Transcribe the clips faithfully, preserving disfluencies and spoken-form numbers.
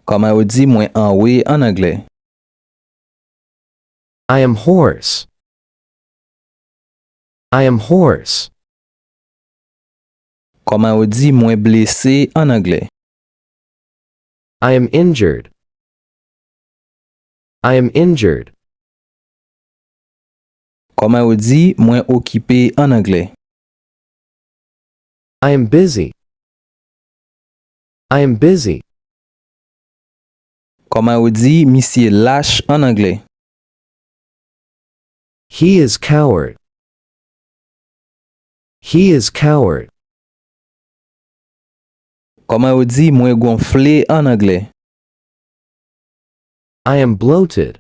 Kòman yo di mwen anwe an anglè? I am hoarse. I am hoarse. Kòman yo di mwen blese an anglè? I am injured. I am injured. Kòman yo di mwen okipe an anglè? I am busy. I am busy. Kòman yo di misye lach an anglè? He is coward. He is coward. Kòman yo di mwen gonfle an anglè? I am bloated.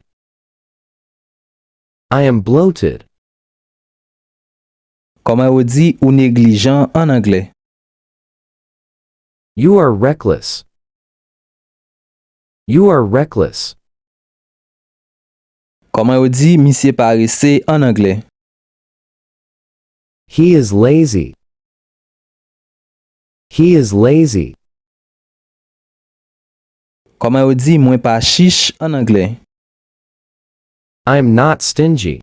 I am bloated. Kòman yo di ou neglijan an anglè? You are reckless. You are reckless. Kòman yo di misye parese an anglè? He is lazy. He is lazy. Kòman yo di mwen pa chich an anglè? I am not stingy.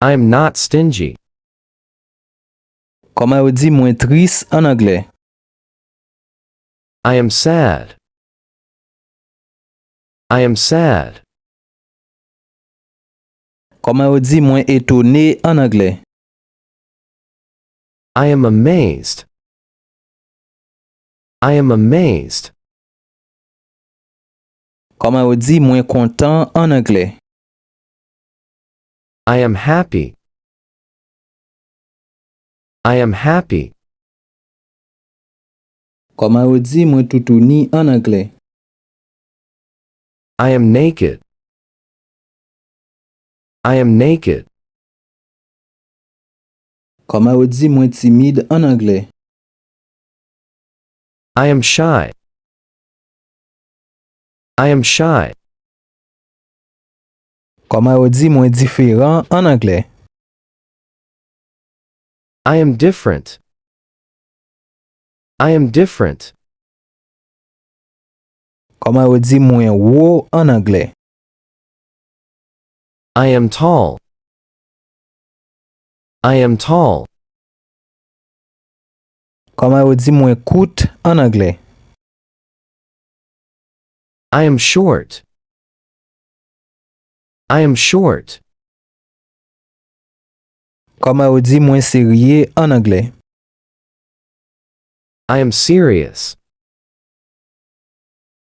I am not stingy. Kòman yo di mwen tris an anglè? I am sad. I am sad. Kòman yo di mwen etone an anglè? I am amazed. I am amazed. Kòman yo di mwen kontan an anglè? I am happy. I am happy. Kòman yo di mwen toutouni an anglè? I am naked. I am naked. Kòman yo di mwen timid an anglè? I am shy. I am shy. Kòman yo di mwen diferan an anglè? I am different. I am different. Kòman yo di mwen wo an anglè? I am tall. I am tall. Kòman yo di mwen kout an anglè? I am short. I am short. Kòman yo di mwen serye an anglè? I am serious.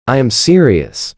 I am serious.